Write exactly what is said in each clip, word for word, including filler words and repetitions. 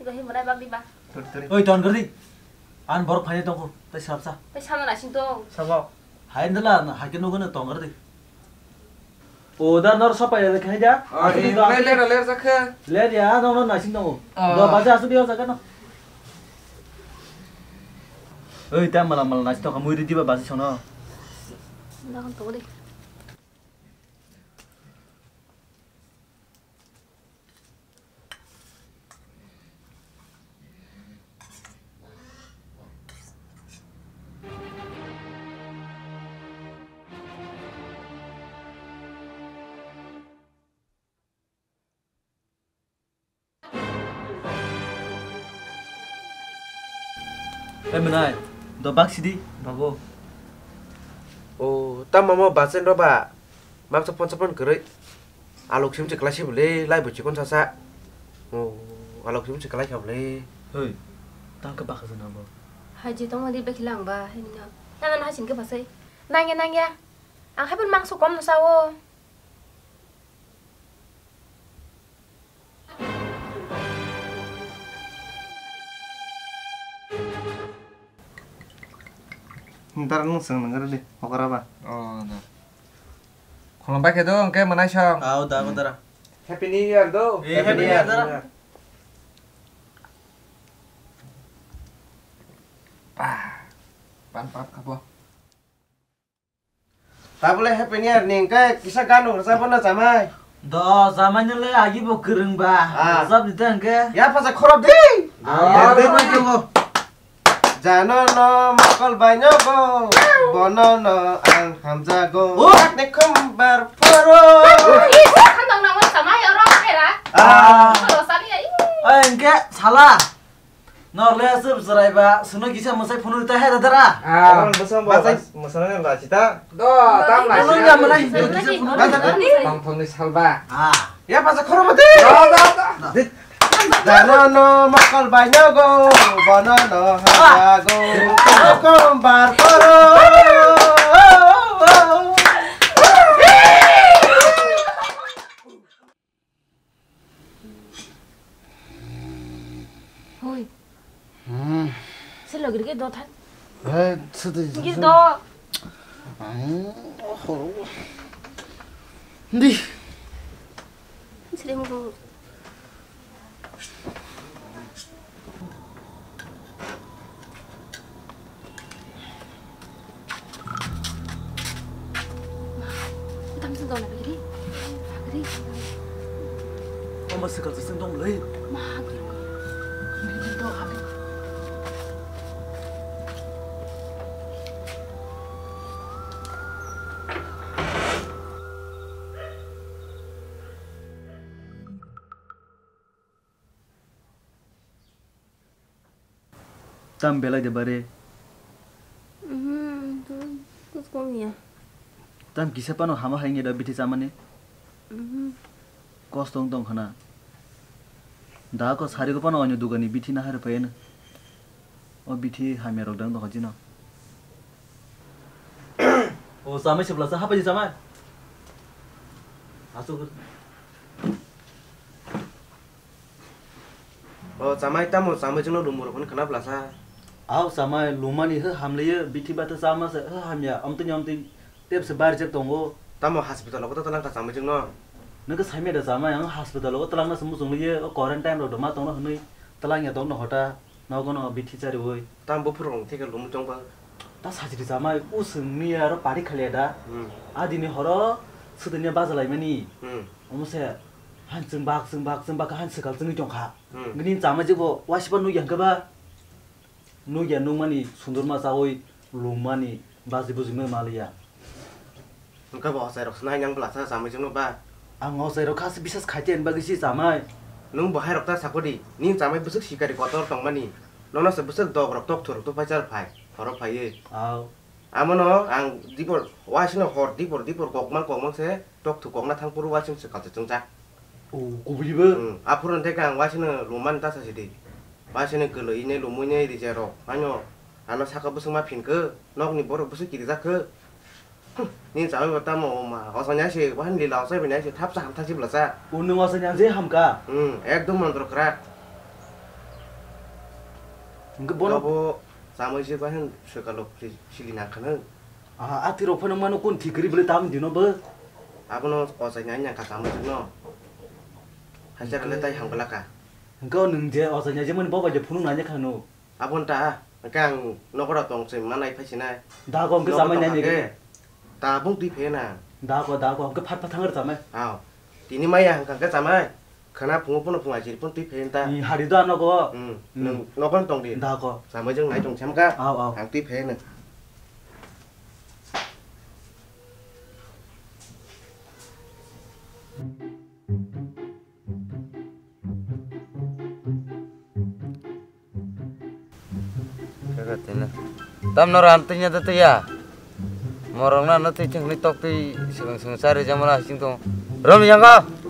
Ibrahim, mana bak di ba? Oi, ton gari. An borok phai tongo, tai sab sa. Tai sama nasing tong. Sabo. Hai ndala na, hai ke nugo na ton gari. O da nor sopai le khai da. Ah, asli eh, da. Ler, ler, ler, jakha. Ler ya, no, no, nasing tongo. Ah. Do baja asu dia jakha no. Oi, ta mala, mala nasing tongo, mui di ba basi sono. Nang to di. Eh, mwnai, do bak sidi, babu. O, tamo mo bachen roba. Mangsa phone sa phone kwrwi. Alok sim se kwlai se bwle, lai bo chikon sasa. O, alok sim se kwlai kha bwle. Hei, tang khe bakha jana bo. Hai je tongma di bekhi lang ba, hai nino. Nang na hasin khe basai. Nangya, nangya. Ang hai pun mangso kom no sao. Dara nung swng nang di, okra ba. Oh, da. Khulumbai khe do, hwnkhe mwnai song. Au, da, ko dara. Happy New Year do. Eh, Happy New Year, dara. Bah, pan pap khabo. Tabole Happy New Year ni hwnkhe kisa gan rwchapna chamai. Do chamai no le agi bo kwrwng ba. Ah. Rwchap di ta hwnkhe. Ya pasa khorop di. Ah, ya, ya, de ya. Mai tongo. Jano no mokol bai nogo, bono no ang hamjago. Oh. Sakni khumbar phoro. Ih, khandang nang chamai oro phera. Ah. Oro sani ai. Ai hwnkhe sala. Norle aswk chwrai ba, swngno kisa mwsai phunuk ta hai da dara. Ah, bwsang bo bachai. Mwsai ni lachi ta. Do, tam lachi. Phunuk ya mwlai, kisa phunuk ta. Tongthok ni salba. Ah. Ya pasa khoromati. Do, do, do. Dano no mokol bai nogo, bono no hago. Kom bar koro. Hoi. Hmm. Se logir ke do thang. Hai, sudi. Gir do. Hmm, horo. Ndi. Sidi mo. Tamsong dona bigri. Bigri. Oma swkang swkang dong lei. Ma, bigri. Bigri do, ha, bigri. Tam belai de bare? Mhm, to, to kom ya. Tam kisa pano hama hai nge da bithi chamani? Mhm. Kosto wng tong khana. Da ko sari ko pano onyo dugani bithi na hai rw phai no. O bithi hamya rok dang dong jino. O chamai se bwlasa hapai chamai. Asuk. O chamai tamo chamai chwngno lumo rok hwn khna bwlasa. Au chamai lumani he hamliye bithi bata chama se he hamya amtwini amtwi tep se barjak tongo. Tamo hospital o koto twlang ka chamai chwngno? Nokhe saimya da chamai ang hospital o twlangna se muchung liye o quarantine rok doma tongno hwnwi twlangya tongno hota. Nogo no bithi chariwi. Tam buphuru rong theke lumu chongba. Ta sajri chamai usungni aro pari khalia da. Hmm. Adini horo sudini bajalaimani. Hmm. Omo se han chwng bak chwng bak chwng bak han swkal chwngwi tongkha. Hmm. Gini chamai jebo waisiba nukya hwnkhe ba. Nukya nukmani sundurma chawi lumani. Bajwi bujwimano maliya. Wngkha bo ochai rok se nai nang bwlasa chamai chwngno ba? Ang ochai rok kha se bisas khaite ani bagwi se chamai. Nwng bo hai rok ta sakodi, nini chamai bwswk sikari kotor tongmani. Nono se bwswk dok rok tok thurok tubui phai char phai, horo phaiwi. Au. Amono ang dipor, waisino hor dipor dipor kokmang kokmang se tok thu kokna thang phuru waising se kalsa chwngjak. O, kubui bo? Hmm, aphuru hwnkhe ang waisino lumani ta sasi di. Waisino kwlwi ne lumui ne rija rok. Ano, ano saka bwswk ma phin khe, nokni borok bwswk kirijak khe. Hm, nini chamai bo tamo ma, osanya se, wahan lila osai bini se, thap sa hamthak se bwlasa. O, nwng osanya je hamka? Hmm, ekdom mondro kwrak. Hwnkhe bono abo chamai se bai hwn swkalo sili nang khano. Aha, a twi rok phano mano kun thik kwrwi bwlwi tam dino bo. Abono ochai nai nang kha chamai se no. Hajar le tai hang bwla kha. Hwnkhe o nwng je ochai nai je mani bo bai je phunuk nai kha no. Abon ta, hwnkhe ang nogo rok tong se manai phai sinai. Da ko hwnkhe chamai nai nai khe. Ta bung twi phai na. Da ko, da ko, hwnkhe phat phat thang chamai. Aw. Tini maya hwnkha khe chamai. Khana phungo phungo phunga jiri phun twi phai ta. Ni hari da nogo. Hmm. Hmm. Nwng nogo tong di. Da ko. Chamai jong nai tong sam ka. Aw, aw. Ang twi phai na. Kaka tini. Tam no ram tinya da tiya. Morong na no twi chengni tok twi swkang swkang chari jamala sing tong. Rom yang ko.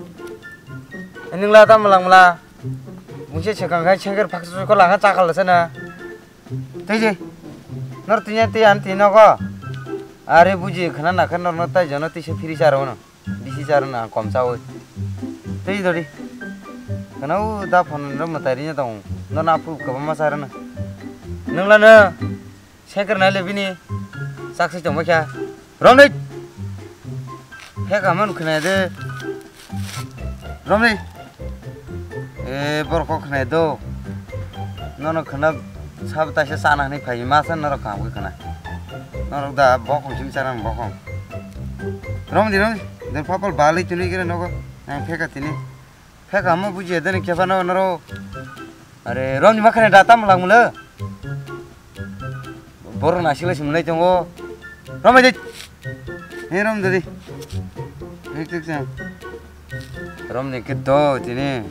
Ening la tam lang mala. Mungse swkang khai sengker phak su ko lang chakal sana. Tei je. Nor tinya tei an tino ko. Are buji khana na khan nor no tai jono tei se phiri charo no. Bisi charo na kom chawi. Tei dori. Khana u da phone ro matai rinya tong. No na phu kaba ma charo na. Nung la no. Sengker nai le bini. Sak se tong kha. Romni. He ka man khna de. Romni. E, borok kok khna do. Nono khna sab taisa sana hwnwi phai ma sa norok kam khna. Norok da bokong sim chana bokong. Romni, romni. De papal bali tuni gere nogo. Ang pheka tini. Pheka mo buji de ni kepa no noro. Are romni ma khna da tam lang mulo. Borok naisik lai se mwnai tongo. Romai de. He rom de di. Hek tek sa. Rom ni kit do tini.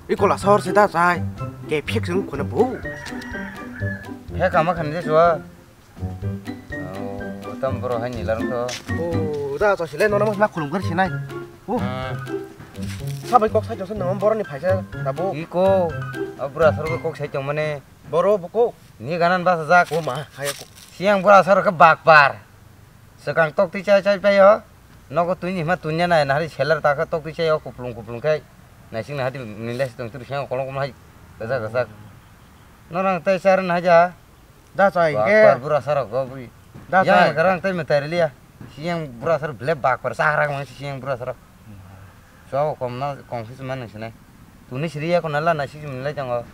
I kola sor se da chai. Ke phek sung khona bu. He kama khan je sua. Oh, tam bro hai ni larang to. Oh, da to sile nono ma khulum gar sinai. Oh. Hmm. Sabai kok sai jose nang boro ni phaisa da bo. Iko, abura sar kok sai tong mane. Boro buko. Ni ganan basa jak. Oh ma, hai ko. Siang bura sar ke bakbar. Sekang tok ti chai chai payo. Nogo twi ni hima tunya nai nahari seller ta khe tok ti chai o kuplung kuplung khai. Naising nahari nilai tong tu siang kolong kolong hai. Gajak gajak. Norang tai char na ja. Da chai Ba, ke. Par bura sarok go bui. Da Yang chai. Garang tai metai relia. Siang bura sar ble bak par sahrang mang siang bura sarok. So kom na kom khis man nang sinai. Tuni siri ya kona la na si lai tango.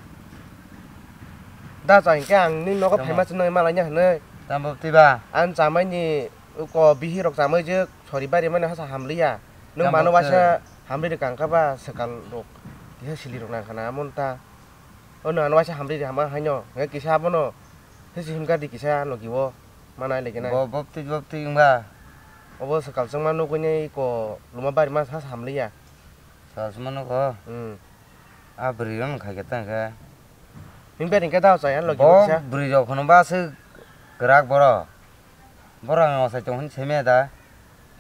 Da chai ke ang ni nogo Tamo. Phaima chinoi malai nya hne. Tambo tiba. An chamai ni ko bihi rok chamai je sori bari mane hasa hamliya. Nung Tamo mano te. Wasa hamli de kangka ba sekal rok. Kisa sili rok nang khana amon ta. Ono ano waisa hamri ri hama haino, nge kisa abono, hisi himkha di kisa logi o, mana legi na. Bo bopti bopti wngba. Obo swkal chwngma nugwi nai ko luma bari ma sa samliya. Swkal chwngma nugo? Hmm. A bwrwi rok khai khe tang khe. Himkha ringkhe da chaya logi o Bo kisa. Bwrwi rok hwnba se kwrak borok. Borok ang osai tong hwn seme da.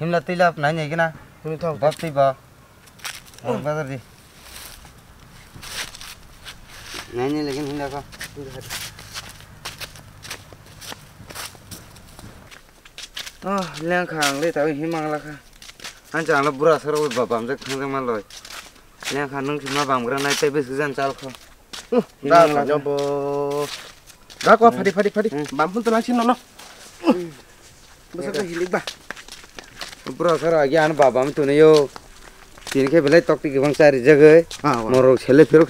Himla twi lap nai nai gina. Himla thok. Bos twi bo. Ang bazar di. Nai nai lagi himla ko. Oh, leng kha ang le tawi himang la kha. Ang chang la bura sar wi ba bam jak thang jak ma loi. Leng kha nung thima bam gra nai tei bwswk jan chal kho. Uh, da Himang la sanyo kha. Bo. Da ko Hmm. Phadi phadi phadi. Hmm. Bam phun to nang sin no no. Bwswk khe hilik ba. Bura sara agi ano baba mi tuni yo. Tini khe belai tok tiki bang chari jagoi. Ah, wa. Morok sele phirok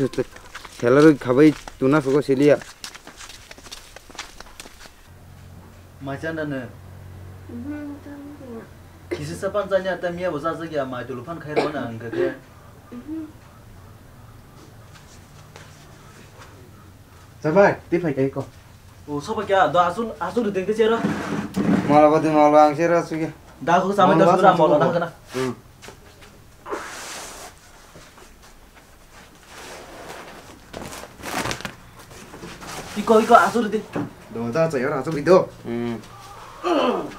sele roi khabai tuna sugo siliya. Mai chanda ne. Mhm, tamo tamo. Kisi sapan chanya ta miya bo sa sa ya mai tulu phan khai ro na ang khe. Mhm. Sabai, tei phai kai ko. O, soba kya? Do asul, asul ring ke chero. Mala badi mala ang chero sugi. Da ko samai Mala das gram samai mala ko. Da kana. Hmm. Iko, iko, asul ring. Do da chai ora asul do. Hmm.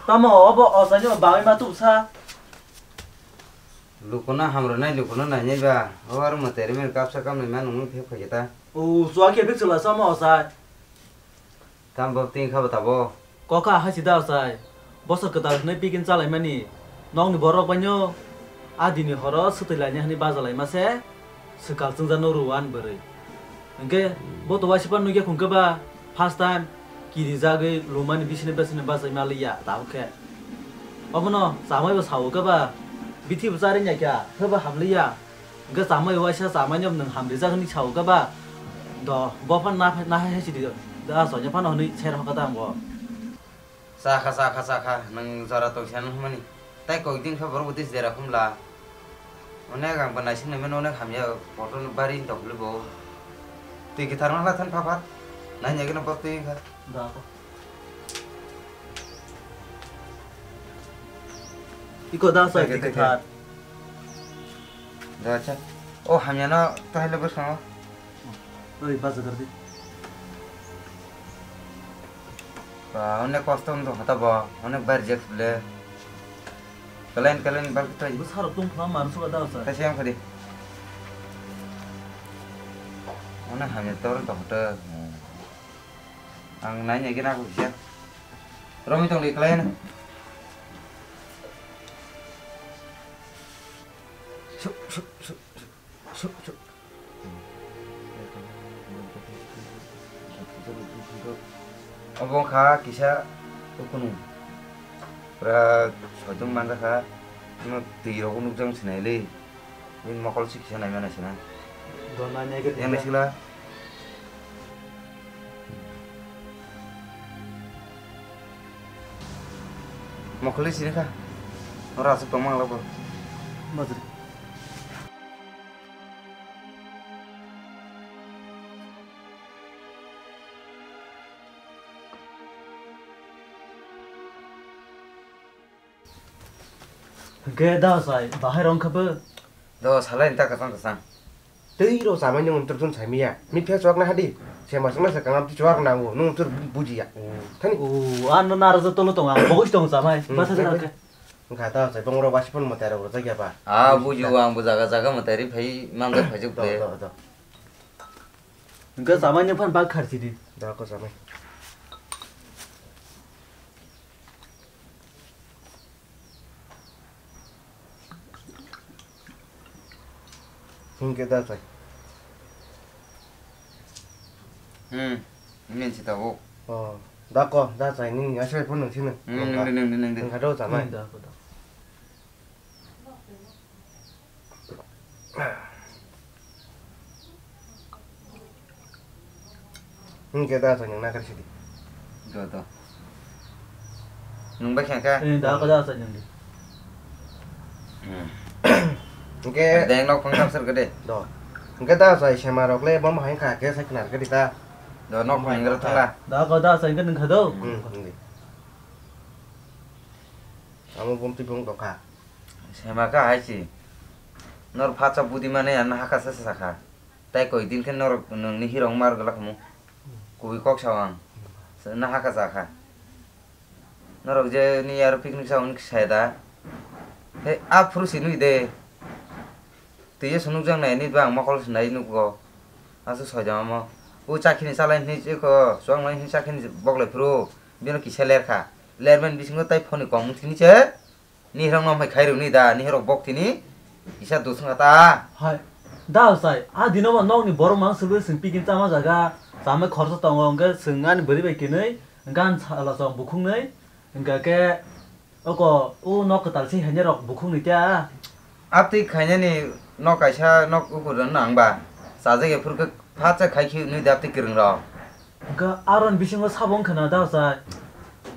Tamo, obo, o sanyo, bawi ma tu sa. Lukuna hamrwnai, lukuna nainai ba. O aro mwtai rimani kapsa kamlai ma nungwi phek phai khe ta. O, chua khe bik chwla sama o sai. Tam bok ting kha ba tabo. Kokha hai sida o sai. Bosor kwtal hwnwi picnic chalaimani. Nokni borok baino. A dini horo swtwi laina hwnwi baja laima se swkal chwngjakno rw-o ani bwrwi. Hwnkhe bo to waisa phano nukya khungkhe ba first time kiri jagwi lumani bisini bisini bachai maliya tabuk khe. Obono chamai bo sao khe ba bithi bo charwi naikha khe ba hamliya. Hwnkhe chamai waisa chamai no nwng hamrijak hwnwi sao khe ba do bo phano na na hai hai sidi da sonya phano hwnwi ser hoka da bo. Chakha, chakha, chakha, nwng jora tongsa nang hwnmani. Tai koi din khe borok bo tei jera khumla. Onek ang bo naising naimano onek hamya, kotor bari tong phili bo. Twi kwthar wngkha than pha pha. Nai nai gana bo twi wngkha. Da ko. Iko da sa twi kwthar. Da cha. O hamya no tahai le bwskango. Oi, baja gardi. Ba, onek kosto wng tong kha bo, onek bar reject le. Kalen, kalen, bar khe twi. Bo sarok tong phla mar suka da sa. Tasi yang phadi. Onek hamya tor tong kha. Ang nai nai gina ko kisa. Romi tong di kalen. Suk, suk, suk, suk. Suk, suk. Obo wngkha kisa ukunu. Pura soitung manjakha. Ano twi rok nukjak sinai le. Bini mokol si kisa naima nai sina. Dona nai gede. Yang nai sikla. Mokol le sini kha. Ora asuk tongma ang labo. Majri. Hwnkhe da sai, bahai rong kha bo? Do salai ni ta kwchang kwchang. Tei rw chamai nwng wntor chun saimiya. Mi phia chuak na hadi. Se masuk na se kangam ti chuak nango. Nwng wntor bujiya. Thani. O, ano naro jo tolo tonga. Bogis tong chamai. Hmm, basa jana khe. Wngkha ta sai bongro wasi phone mwtai rok rwjak ya ba. Ah, buji o ang bo jaga jaga mwtai ri phai manjak phai juk. Do, de. Do, do. Hwnkhe chamai nwng phan bak kharchi di. Do ko chamai. Hwnkhe da chai. Hmm, nini si tabuk. Oh, da ko, da chai, nini asai phone nung sini. Hmm, nung di, nung di, nung di. Nung kado chamai. Hmm, da ko, da. Hwnkhe da sa nwng nakar sidi. Do, do. Nwng bai khe kha? Eh, da ko da sa nwng di. Hmm. Hwnkhe deng nok phang sar sar kade. Do. Hwnkhe da sa sema rok le bom hai kha khe sa khnar kadi ta. Do nok phang ngra thangla. Da ko da sa nwng kha do. Hmm, nwng di. Amo bom twi bong dokha. Sema kha hai si. Nor phatsa budi mane an hakha sa sa kha. Tai koi din khe norok nwngni hirok mar glak mu. Kubui kok sao ang. Na hakha cha kha. Norok je ni aro picnic sao hwn khe saya da. He a phuru si nui de. Twi je sunukjak nai ni ba ang mokol se nai nukgo. Aswk soijago. O chakhini chalai hwnwi se kho, chuak nai hwnwi chakhini boklai phuru. Bino kisa ler kha. Lermani bisingo tai phone ni kongmung thini se. Nihirok no hai khai rwni da, nihirok bok tini kisa dusung ata. Hai, da sai, a dino ba nokni borok mang sugwi swng picnic chama jaga, chamai khorsa tongo, hwnkhe swng ani bwrwi bai kinwi, gan sala chong bukhuknwi, hwnkhe khe oko o nok kwtal se hainai rok bukhuknwi kya. Aptwi khainani nok kaisa nok ukur nang ba, chajak ephur khe phatsa khai khi nwi da aptwi kwrwng rok. Hwnkhe aron bisingo sabo wngkha na da sai.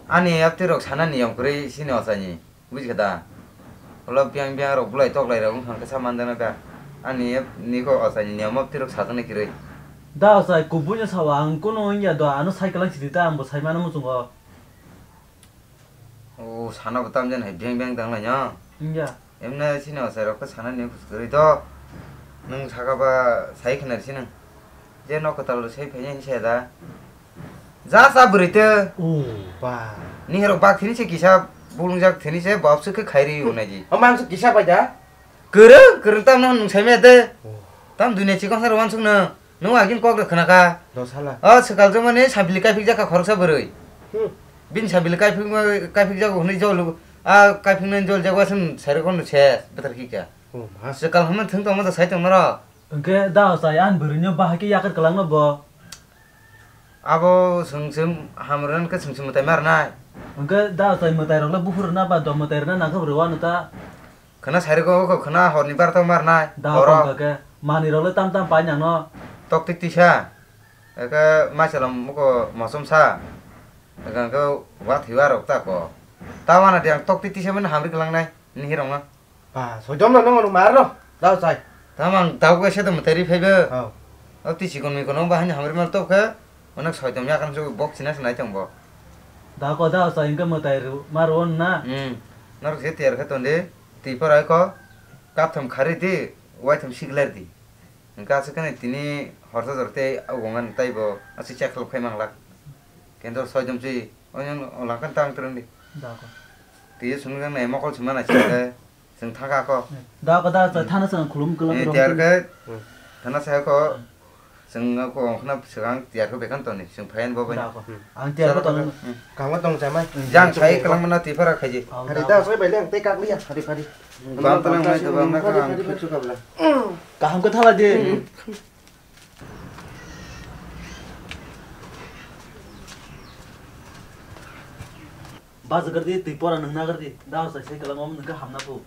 Ani aptwi rok sanani yong kwrwi sini ochaini. Buji kha da? Ulo biyang biyang rok bulai toklai rok wngkha khe sa manjaknai da. Ani niko ochaini niyom o twi rok sajaknai kwrwi. Da ochai kubui no sao ang kunu wngya do ano sai kwlang sidi ta ang bo sai mano muchungo. O sana bo tamjani hai biyang biyang tanglai no. Wngya. Emne sini ochai rok khe sanani kwrwi to. Nwng saka ba sai khna sini. Je nok kwtal rw sai phainai hinsa da. Ja cha bwrwi tw. O ba. Nihirok bak thini se kisa bulungjak thini se bwswk khe khairi unai di. O mansuk kisa pai da? Kwrwng, kwrwng tam no nwng sai maya tw. O. Tam dunia chikon sar wansuk no. Nwng agin kok rw khna kha. Do sala. O swkal jomani sabili kaipik jak kha khoroksa bwrwi. Hmm. Bini sabili kaipik, kaipik jago hwnwi jolo. A kaphingna jol jago aswng sairok no se betar kika. Oh, ma. Swkal hwnwi thwng tongma da sai tongma rok. Hwnkhe da ochai ani bwrwino bahai khe yakar kwlangno bo. Abo chwng chwng hamrwng khe chwng chwng mwtai marnai. Hwnkhe da ochai mwtai rokle buphur rwna ba dom mwtai rwna nangkhe bo rwano ta. Khwna sairok o khwna horni barta marnai. Da horo. Hwnkhe manwi rokle tam tam pai nangno. Tok tik tisa. Eke masalam muko mosom sa. Eke ke wa thiwa rok ta ko. Tawana diang tok tik tisa mani hamri kwlangnai. Ni hirong no. Ba, soidom no nong mar no. Dao chai. Tamang dao ke se to muteri phaibe. Oh. O ti sikon mi kono bahani hamri mal to ke. Onek soidom ya kan so bok sina sinai tong bo. Da ko da chai ke mutai ru mar on na. Hmm. Nor se tiar ke tonde. Ti parai ko. Kap tham khari di. Wai tham sigler di. Hingke aswk khe tini horsa jora tei o gongan tei bo aswk check khlai phai manglak. Kendo soidom si, oino langkhan tang twrwng di. Da ko. Tei swngjak nai mokol sima nai chwng khe, chwng thangkha kho. Da ko da, thana chwng khulum kwlwng. Eh, tiyar khe, thana sa kho, chwng ko ongkhna swkang tiyar khe bekhan toni, chwng phai bo bai. Da ko. Ang tiyar khe tong. Kangma tong chamai. Jang sai kwlangma na tipara khaji. Hari da sai bai le ang tei kak liya, hari hari. Bam tala ngai to bam na ka ang khuk suk kabla. Kaham khe thala di. Bas gardi twi pora nang na gardi. Da sai sai kwlangma nang khe hamna phu.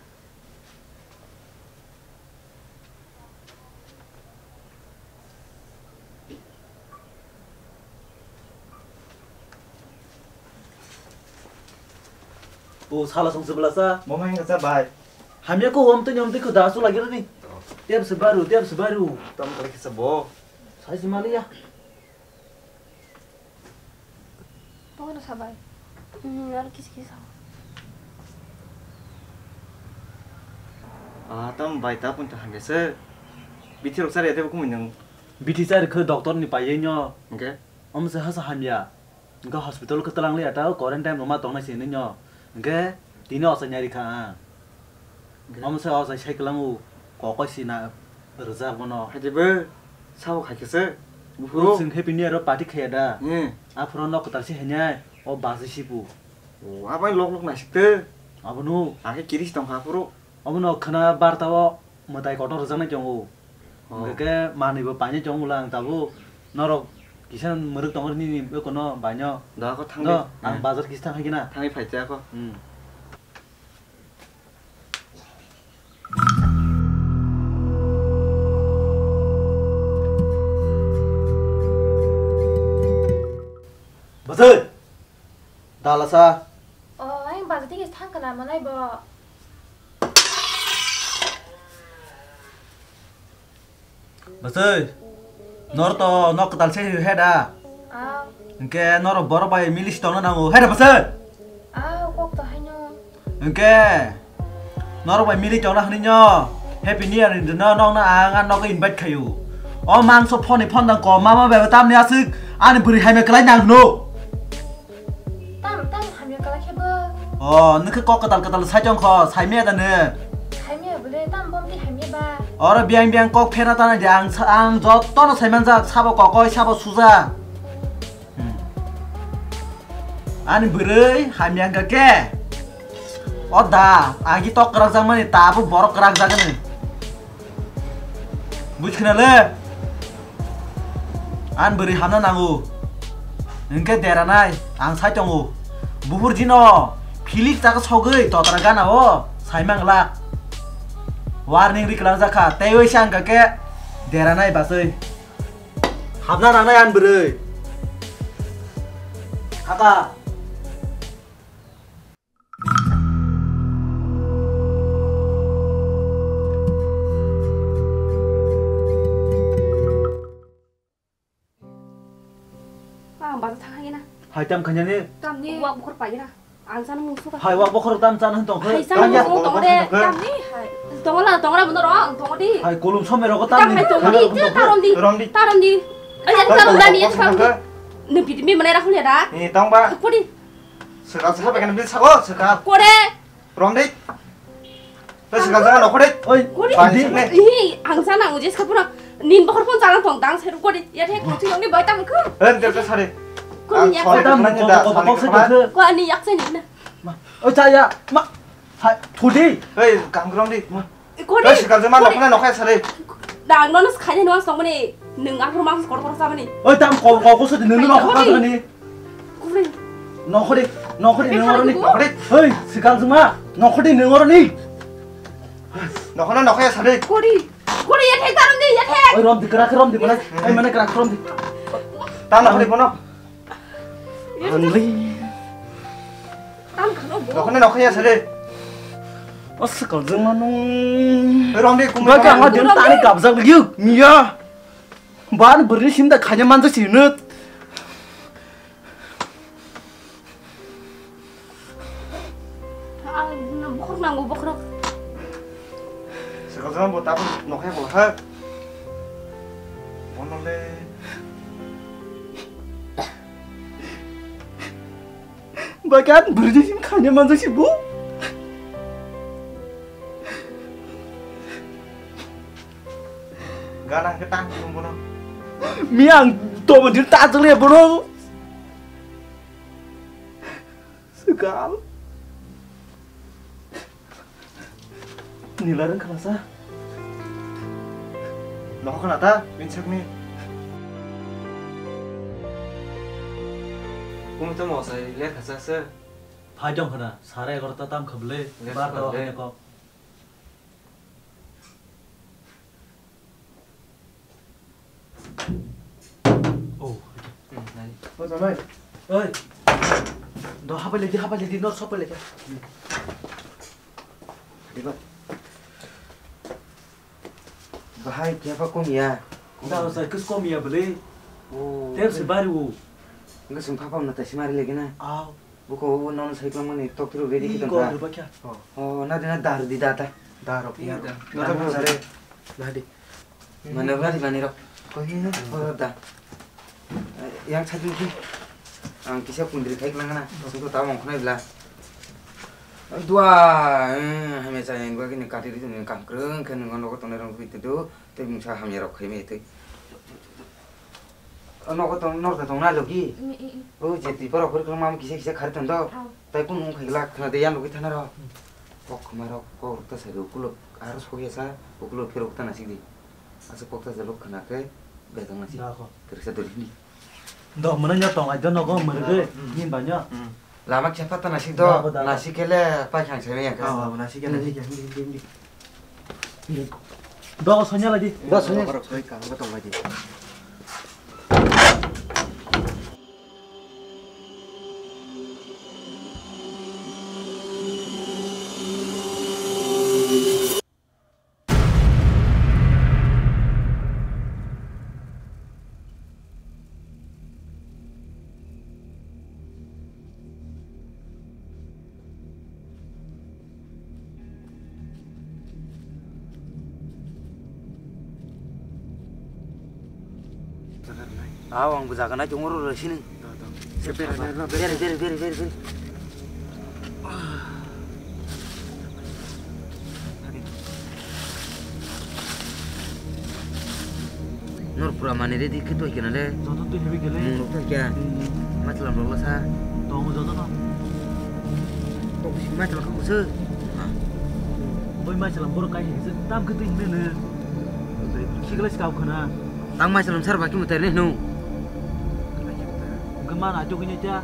O sala song sebelasa. Mama yang kata bai. Hamya ko om tu nyom tu ko dasu lagi ni. Tiap sebaru, tiap sebaru. Tam kali kisah bo. Saya si mali ya. Pokokno sabai. Hmm, aro kisa kisa. Ah, tam bai ta pun ta hamya se. Bithi rok sari ate bukum nang. Bithi sari khe doctor ni pai nyo. Oke. Om se hasa hamya. Oke hospital khe talang liya ta quarantine roma tong nai se nyo. Oke tini osa nyari kha. Omo se o jai sai kwlango, kokoi sina rwjak bono. Haitaibo sabo khaikhe se, buphuru. Chwng happy new year o party khaiya da. Hmm. Aphuru nok kwtal se hainai, o bajwi sibu. O, abai lok lok naisik te. Abono. Akhe kiris tongkha aphuru. Obono khwna barta o mwtai kotor rwjaknai tongo. Oh. Hwnkhe manwi bo painai tongo bwla ang tabuk. Norok kisa mwrwk tongo nini bekono baino. Da kho thangdi. No, ang bazar kisa thang hai khe na. Thangwi phai cha kho. Hmm. Bwsai! Dalasa! O, ang bazar thik thang kana manai bo. Bwsai, nor to nok kwtal se he da? Ah. Hwnkhe nor borok bai mili si tongna nango, he da bwsai? Ah, kok to haino. Hwnkhe nor bai mili tongna hwnwi no Happy New Year ni dino nokno ang ang nogo invite khaio. O mangso phone phone dang ko mama bai tamni aswk ani bwrwi hai me kwlai nang hwno. Tam, tam hamya kala khe bo. O, nwng khe kok kwtal kwtal sai tong kho, sai maya da nw? Sai maya bole, tam bom di hamya ba. Oro biyang biyang kok phena tana di ang sa-, ang jotono sai manjak, sabo kokoi, sabo suja. Hmm. Ani bwrwi hamya wngkha khe. O da, agi tok kwrak jak mani, tabuk borok kwrak jak ani. Buj khna le. An bwrwi hamna nango. Hwnkhe deranai ang sai tongo. Buphur jino philik chaka sogwi totra gana o sai manglak. Warning ri kwlak jakha tei oi se ang khe deranai baswi. Hamna nangnai an bwrwi. Haka. Ang bazar thang hai na. Hai tam khanya ni. Tam ni. Wak bukhur pai na. Ang sana musu ka. Hai wak bukhur tam chana tong. Hai sana musu tong de. Tam ni hai. Tong la tong ra buno ro tong di. Hai kolum some ro tam ni. Tam hai tong di. Tarom di. Rom di. Tarom di. Ay tarom da ni. Ni bit mi mana ra khule da. Ni tong ba. Kodi. Swkang se habai khe bil sago swkang. Kore. Romdi. Tei swkang jaga nokhordi. Oi, kore. Bai sini. Ih, ang sana ujis ka pura. Nin bokhor phone sana tong dang seru kore. Ya thek thik ni bai tam khu. Hen ter ta sari. Ko ni yak. Tam ko ko ko ko. Ko ani yak se ni na. Ma, oi, cha ya, ma, hai, thudi. Oi, kang grong di. Ma. Kodi. Oi, sikal je ma, kodi. Nokna nokha sari. Da, nono khaini no song mani, nung ang ma kor kor sa mani. Oi, tam kol kol ko sadi nung ma kor kor ni. Kodi. Nokhodi, nokhodi nung oro ni. Kodi. Oi, sikal je ma, nokhodi nung oro ni. Nokna nokha sari. Kodi. Kodi ya thek daram di, ya thek. Oi, rom di, krak rom di, mana? Oi, mana krak rom di. Ta nokhodi bono. Hanli. Tam khano bo. Nokhone nokhe ya sare. Aswk kaljak mano. Romdi kumui. Ba ka ha din tani kabjak liu. Miya. Ban bwrwi sim da khanya manjak si nut. Ah, bokhorok nango, bokhorok. Sekarang bo tabuk nokhe bo ha. Bono le. Bagan bwrwi sim khanya manjak si bo. Gana ke tang bono. Mi ang to mo din ta jole bono. Segal. Nila rang khalasa. Nohok na ta, pinsakni. Kung to mo sai le khasa se. Phai tong khna, sare egarota tam khable, bar ta khable. Hane ko. Oh. Hmm, nai. Oh, Jamai. Oi. Do hapai lagi, hapai lagi, nor sopai lagi. Diba. Bahai khe pha kom ya. Da sai kus kom ya bele. Oh. Tem se bari wo. Nge sum pha pha na ta simari lagi na. Aw. Buko nono sai klang mani tok tru ready ki tong ka. Ko ba kya? Oh, na dina dar di da ta. Dar ok ya. Dar sare. Na di. Mane ba di mani ro. Ko hi na? Oh, da. Yang chajin ki. Ang kisa kundri khai klang na. Sung to ta mong khnai bla. Dua, eh, hame cha yang gua kini kati ri ni kam krung khe nung nogo tongnai rong ri tu. Tei mungsa hamya rok khai me tei. Nogo tong, nor tong na logi. Mm, mm, mm. O je twi pora khori klang mam kisa kisa khari tong do. Oh. Tai kun mung khai glak khna de yan logi thana ro. Kok khma ro, kok rok ta sai ukulo, aro sogya sa, ukulo phero ta na sidi. Asa kok ta jalo khna khe, betang na si. Da ko. Tersa dori ni. Do mano nyo tong ai do nogo mano de, mm, ni ba nyo. Mm. Lama kisa pata nasik do, da, da, da. Nasik kele pa khang sai yang. Ah, nasik kele, nasik kele, di, di, di. Do sonya lagi. Do sonya. Borok soi kang ba tong lagi. Aw, ang bo jaga nai tongo ro sini. Beri, beri, beri, beri, beri. Nor pura mani ready khe toi kena le. Joto twi heavy khe le. Mung rok thang kya? Hmm. Machalam rok la sa. Tongo joto no. Kok bisi machalam kok se. Ha. Boi machalam borok kai se tam khe twi hinne ne. Sikla sikau khana. Tang machalam sar baki mutai ne hnu. Hwnkhe ma naitok hinwi ta.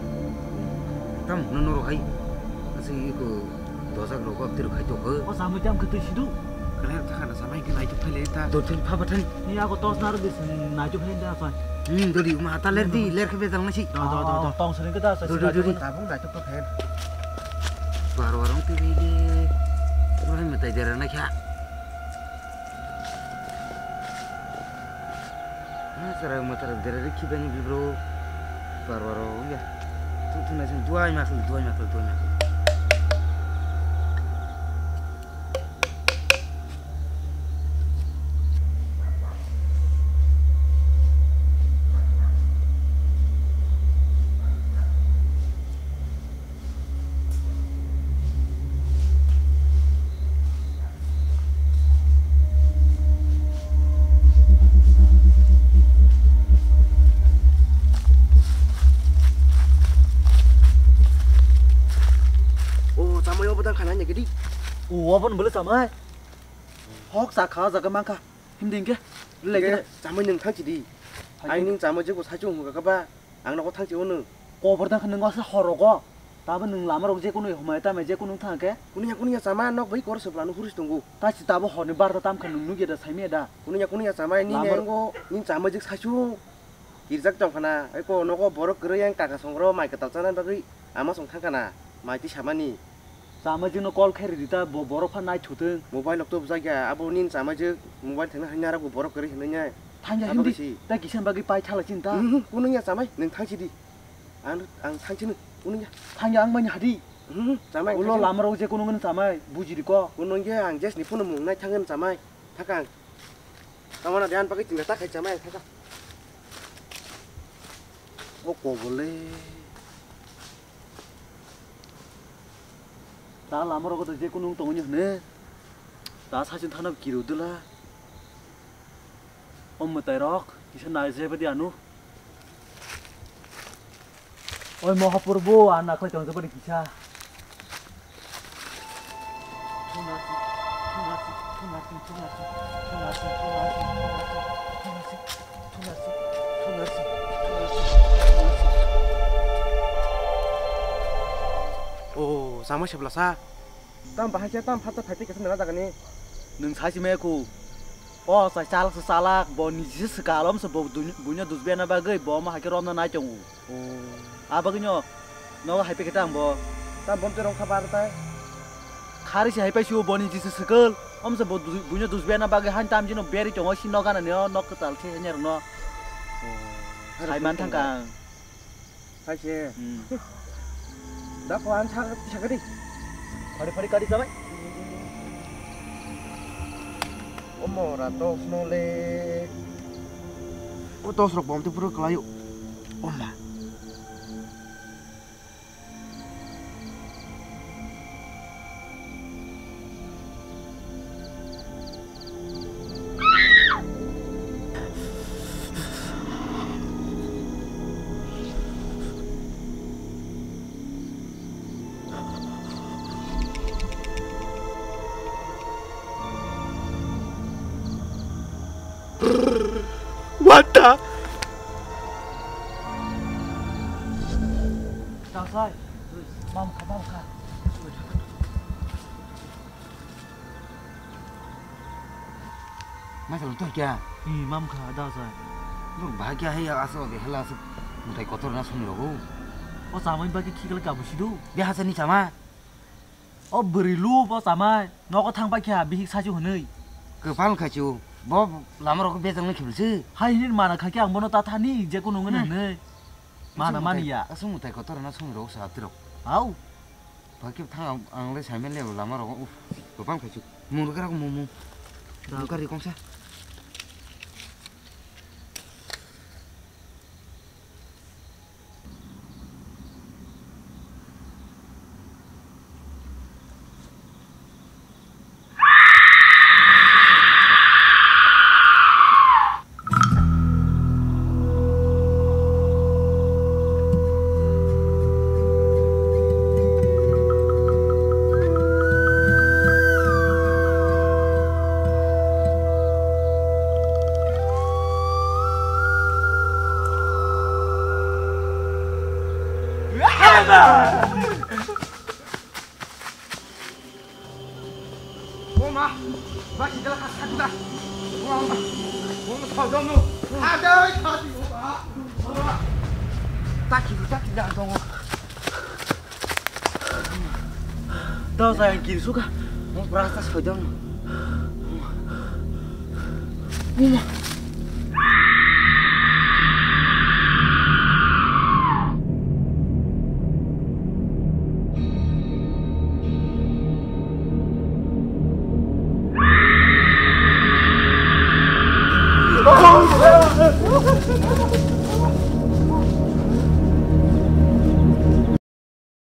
Tam hwno norok hai. Aswk iko dojak rok abtwi rok khai tokho. O samui tam khe twi sidu. Kale thakha na samai khe naitok khai le ta. Dothin pha bathani. Ni ako tos naro dis naitok khai ta sa. Hmm, dodi ma ta ler di, ler khe bejal nasi. Do, do, do, do, tong sering khe ta sa. Do, do, do, do. Tabung naitok to khai. Bar bar ong twi le. Ro hai mutai dera na kha. Mwtarai mwtarai berari khibani bibro bar bar o ya. Thung thung naising duai makhli duai makhli duai makhli. Obo tang khana nya gidi. O, obo ni bwle chamai. Hok sa kha jaga mangkha. Himdi hingke. Lagi na. Chamai nung thang chidi. Hai. Ai nung chamai jebo sachung hukha kaba. Ang nogo thang chi unu. Kobor tang kha nung asa horogo. Tabo nung lama rok je kunu humai tamai je kunu thang ke. Kunu ya kunu ya chamai nok bai kor sepla nu huris tongo. Ta si tabo horni barta tam kha nung nugya da saimya da. Kunu ya kunu ya chamai ni Lama nengo ni chamai jik sachung. Kirjak tong khana, eko nogo borok kwrwi yang kaka songro mai kwtal chana bagwi ama song thang kana, mai twi samani. Chamai jino call khe ridi ta, bo-, borok pha nai thutwng. Mobile rok to bujak ya, abo nini chamai je mobile thangna hanya rok bo borok kwrwi hinwi nai. Thangya Abo hindi, kaisi. Ta kisa bagwi pai thala chin ta. Mhm, kunu ya chamai, nung thang chidi. Ang, ang thang chini, kunu ya. Thangya ang mani hadi. Mhm, chamai, Ulo thang chini. Lama rok je kunu ngani chamai, bujiri ko. Kunu ya ang jes ni phone mung nai thangani chamai, thakang. Tamana diyan pakai tinggal tak aja main kaka. O kobole. Ta lama rogo to je kunu tongoni hne. Ta sachin thana kiru dula. Om mwtai rok kisa nai je badi anu. Oi Mohapurbo, ang nakhwlai tong jabani kisa. O, sama sebelah sa. Tam bahai khe tam phatsa phaite kisa nana jagani. Nwng sai si maya khu. O sai chalak se chalak, bo niji se swkal om se bo dunya, buino dusbena bagwi bo ma haikhe romna nai tongo. O. A bagwino nogo hai pekhe tang bo. Tam bom te rong kha bar tai. Khari se hai pai su bo niji se swkal. Om se bo du-, buino dusbena bagwi han tam jino beri tongo si nogana neo nok kwtal se henya rokno. O. Hai man thang kang. Hai se. Hmm. Da ko an sa, sa kadi. Phari phari kadi samai. Omo ra tos no le. O tos rok bom te puro kwlai o. Oma. What the? Dasai, mam kha, mam kha. Masa luto kya? Ni mam kha, dasai. Bro, bahai kya hai aso de hela aso. Mutai kotor na sumi rogo. O samai bagi khikal kabu sidu. Be hasa ni sama. O bwrwi lu bo chamai, nogo thang pai kha bihik sachu hwnwi. Kwpal khachu, bo lama rok bejal nw khibilse. Hai hini mana kha khe ang bono ta thani, je kunu ngwno Hmm. hwnwi. Mana Aswk mani mutai, ya. Aswk mutai kotor na song rok sa atirok. Au. Ba khe thang ang, ang le sai mele lama rok, uf, kwpal khachu. Mung rok rok mung mung. Da. Mung kari kongsa. O ma, ba si dala ka sa da. O ma, o ma, sa da no. Ha da, ha di, o ma, o ma. Ta ki, ta ki da dong. Da sa yang kiri suka. Mo brasa sa da no. O ma.